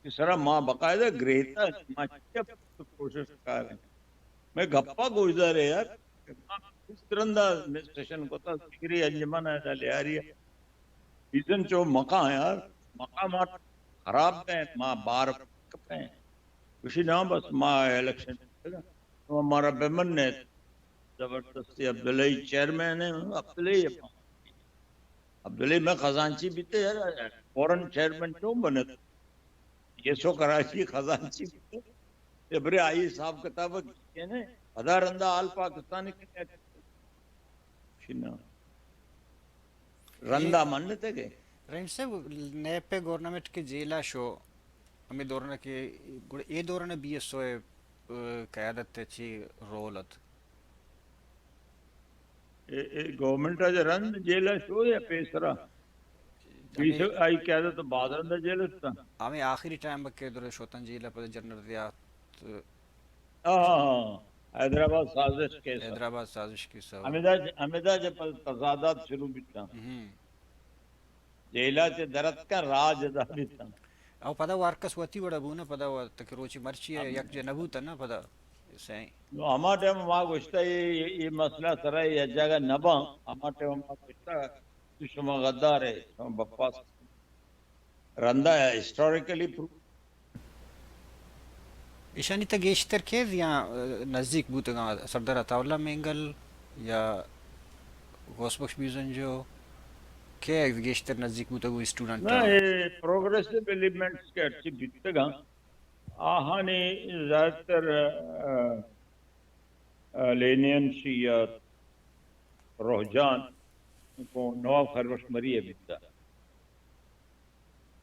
کہ سرا ما باقاعدہ گریتا کہ ما چپ کوشش کار ہیں۔ میں گپا گوشدار ہے یار۔ کہ ما اس رندا میں سیشن کو تا فکری انجمن ہے دا لیاری ہے۔ بیزن چو مکاں یار، مکاں ما خراب ہیں، ما بار کپیں۔ گوشی نا بس ما الیکشن تو ہمارا بہ من نے زبردستی عبداللہ چیئرمین ہے، عبداللہ یہ عبداللہ میں خزانچی بیتے یار، فورن چیئرمین چون بنت؟ یہ سو کراچی خزانچی بیتے۔ یہ برے آئی حساب کتاب کینے، ہزار رندا آل پاکستانی کنے شنا۔ رندا اے منتے گے۔ رحیم صاحب، نیپ گورنمنٹ کے جیلا شو، ہمیں دورنا کے، گڑا اے دورنا بی ایس او اے، اے، قیادت تے چی رول ات؟ اے، اے گورنمنٹ اج رند جیلا شو یا پیسرا؟ ہمیں پیسر آئی قیادت بعد رند جیل اتاں۔ ہمیں آخری ٹائم بکے در شوتن جیلا پر جنرل ضیاء۔ ہاں، ہاں، ہاں۔ حیدرآباد سازش کیس۔ حیدرآباد سازش کیس۔ ہمیدا، ہمیدا جب تضادات شروع بیتا۔ ہم۔ جیل ءَ چہ در اتکاں، راج ادا بیتاں۔ او پدا وارکس وتی وڑا بو نا، پدا وقت کہ روچی مرچی ءَ ہم۔ یک جہ نہ بوتاں نا پدا۔ سائیں۔ نو ہما ٹائم ما گوشتا، اے، اے، اے مسئلہ سرا یک جاگہ نہ باں، ہما ٹائم ما گوشتا، تو شما غدار ئے، شما بکواس۔ رندا ہسٹوریکلی پروف۔ ایشانی تہ گیشتر کئے زیاں، ا، نزیک بوتگاں؟ سردار عطا اللہ مینگل یا غوث بخش بیزنجو، کئے گیشتر نزیک بوتگ او اسٹوڈنٹ؟ نہ، اے پروگریسو ایلیمنٹس کہ ہرچی بیتگاں، آہانی زیادہ تر، ا، ا، لینینشی یا رجحان گوں نواب خیربخش مری ءَ بیتگ،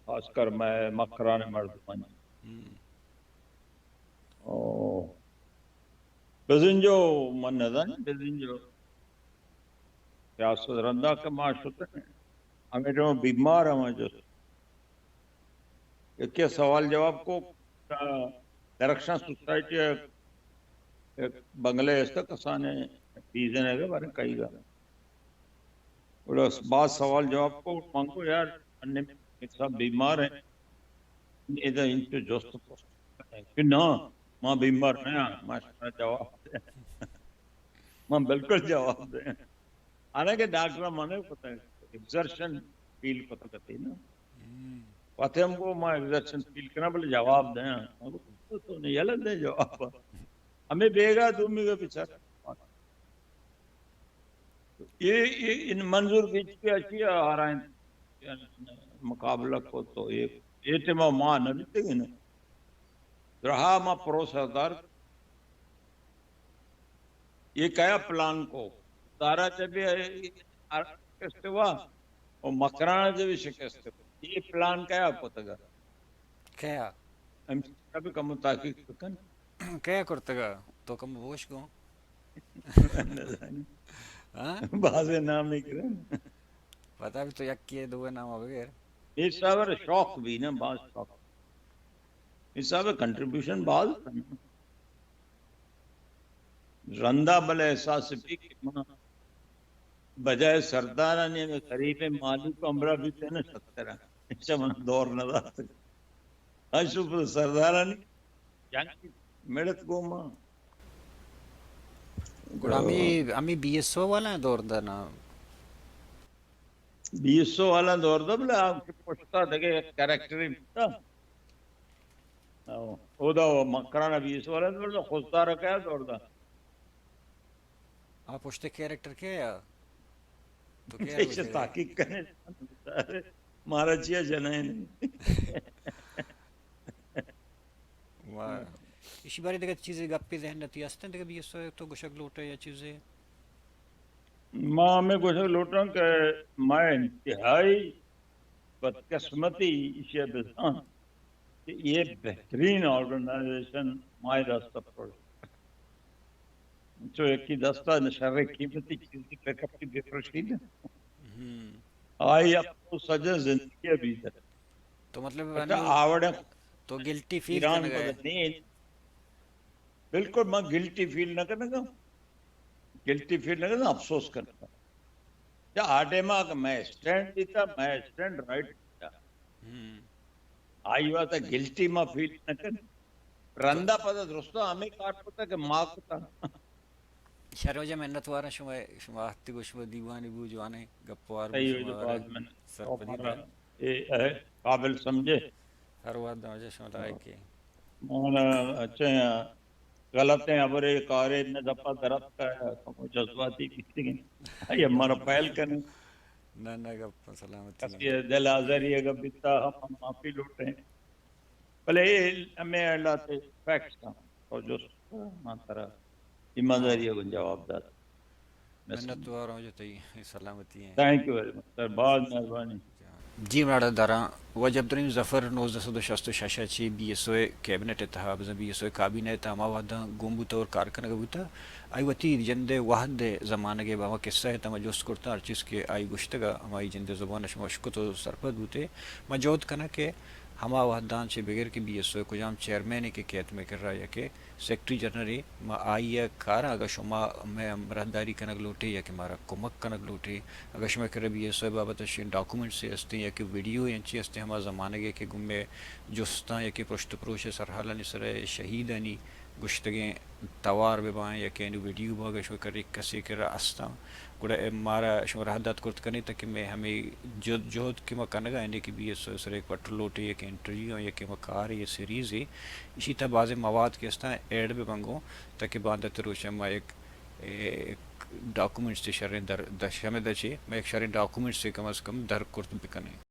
خاص کر مئے مکران ءِ مردمانی۔ ہم۔ او، بزنجو من نزاناں، بزنجو سیاست رندا کہ ما شتیں، ہمے ٹائم بیمار ہم جست۔ یکے سوال جواب کو، درخشاں سوسائٹی ءَ یک بنگلہ است، کسانیں بیزن ءَ بارے کئیگ ءَ۔ گڑا باز سوال جواب کو، من گو یار، انّے میر صاحب بیمار ہیں، ادا انچو جست پرس کہ نا، ما بیمار نہ آں، ما شمارا جواب دیں۔ ما بالکل جواب دیں۔ حالانکہ ڈاکٹر ءَ من کتگ، ایگزرشن فیل کتگ ات نا۔ ہم۔ وت ہم گو ما ایگزرشن فیل کناں، بلے جواب دیاں۔ من گو تو نے یلہ دے جواب۔ ہمے بیگا دومی گا بچار۔ اے، اے، ان منظور بیچ کے اچھی آ رہا ہے، مقابلہ کو تو اے، اے ٹیما ما نہ بیتگیں۔ درہا ما پرو سردار، اے کیا پلان کو؟ دارا چہ بھی شکست ہوا، او مکران چہ بھی شکست ہوا۔ اے پلان کیا کتگا؟ کیا؟ ہم بھی کم تحقیق کن۔ کیا کرتگا؟ تو کم بوش گو۔ ہاں؟ بازے نام نہیں کرے۔ پتا بھی تو یک کے دو نام بغیر۔ اے صاحب شوق بھی نا، باز شوق۔ اے صاحب کنٹریبیوشن باز اتنت۔ رندا بلے احساس بی کہ ما بجائے سردارانی ہمے غریبیں مالوک ہمراہ بیتیں نا شترا۔ اچھا من دور نہ داتگ۔ اشو پر سردارانی جنگ مڑت گوما۔ گڑا ہمے، ہمے بی ایس او والا دور دا نا۔ بی ایس او والا دور دا بلے آپ کے پشتا دگے کریکٹر ہی بیتا۔ او، او دا او مکران بی ایس او والا دور دا، خضدار کیا دور دا؟ آ پشتے کریکٹر کئے یا؟ تو کئے ایش تحقیق کنے۔ مارا چیا جنائے نہیں۔ واہ۔ ایشی بارے دگہ چیزے گپے ذہن ءَ تئی ہستیں دگہ بی ایس او تو گوشگ لوٹے یا چیزے؟ ما ہمے گوشگ لوٹاں کہ ما انتہائی بدقسمتی ایشی ءَ بزان کہ یہ بہترین آرگنائزیشن مائے دست ءَ پروش۔ چو یکی دست ءَ شر قیمتی چیزی پک اپ کی بفروشی نہ۔ ہم۔ آئی افسوس سجہ زندگی ءَ بیتہ۔ تو مطلب اچھا، آوڑے تو گلٹی فیل ایران کنگا کو ہے؟ نہیں۔ بالکل، من گلٹی فیل نہ کنگا۔ گلٹی فیل نہ کنگا، افسوس کنگا۔ چہ آ ٹائما کہ مئے اسٹینڈ بیتا، مئے اسٹینڈ رائٹ بیتا۔ ہم۔ آئی واسطہ گلٹی ما فیل نہ کن۔ رندا پدا درستاں ہمے کار کتا کہ ما کتا۔ شر واجہ منت واراں شما، شما آتکگ و شما دیوانی بو جوانیں گپ وار بو، صحیح ہو شما جو، باز منت۔ سرپدی ہمارا دیں۔ اے، اے قابل سمجھے۔ ہر وہد واجہ شما لائق ہے۔ مانا اچھا غلطیں ہبرے کارے نہ دپا دراتکا، کمو جذباتی بیتگیں۔ آئی ہمارا پہل کنے۔ نہ، نہ، گپ سلامتی کسی ہیں۔ دل آزاری اگر بیتا ہم، ہم معافی لوٹیں۔ بلے اے ہمے اللہ تے فیکٹس ہیں۔ تو جست ما ترا ایمانداری اگن جواب دات۔ منت وار ہوں جو تئی سلامتی ہیں۔ تھینک یو ویری مچ سر، باز مہربانی۔ جی مراڑا داراں، واجہ عبدالرحیم ظفر نوزدہ سد و شست و شش ءَ چہ بی ایس او ءِ کیبنٹ ءِ تہا، بزاں بی ایس او ءِ کابینہ ءِ تہا ہما وہداں گون بوتہ اور کار کنگ ءَ بوتہ۔ آئی وتی جند ءِ وہد ءِ زمانگ ءِ بابا قصہ ءِ تہا ما جست کرتہ، ہر چیز کہ آئی گوشتگ ءَ ہمائی جند ءِ زبان ءَ شما اشکت و سرپد بوتے۔ ما جہد کناں کہ ہما وہداں چہ بگر کہ بی ایس او ءِ کجام چیئرمین ءَ کہ کیت مئے کرا یا کہ سیکرٹری جنرل ءَ، ما آئی ءَ کاراں۔ اگاں شما مئے ہمراہداری کنگ لوٹ ئے یا کہ مارا کمک کنگ لوٹ ئے، اگاں شمئے کرا بی ایس او ءِ بابت ءَ شین ڈاکومنٹس ہستیں یا کہ ویڈیو انچیں ہستیں ہما زمانگ ءَ کہ گوں مئے جستاں یا کہ پرشت ءُ پروش ءِ سرحالانی سرا شہیدانی گوشتگیں توار بہ باں یا کہ آنی ویڈیو باں، اگاں شمئے کرا یک کسے کرا ہستاں، گڑا اے مارا شما راہ دات کرت کن ئے تاکہ مئے ہمے جد، جہد کہ ما کنگ ءَ ایں کہ بی ایس او ءِ سرا یک پٹ لوٹ ئے، یک انٹرویو یا کہ ما کارے یا سیریزے، ایشی تہا بازیں مواد کہ ہستاں ایڈ بہ باں گوں، تاکہ باندا تروچا ما یک، اے، یک ڈاکومنٹس شریں در، در شمئے دچے، ما یک شریں ڈاکومنٹس کم از کم در کرت بہ کن ایں۔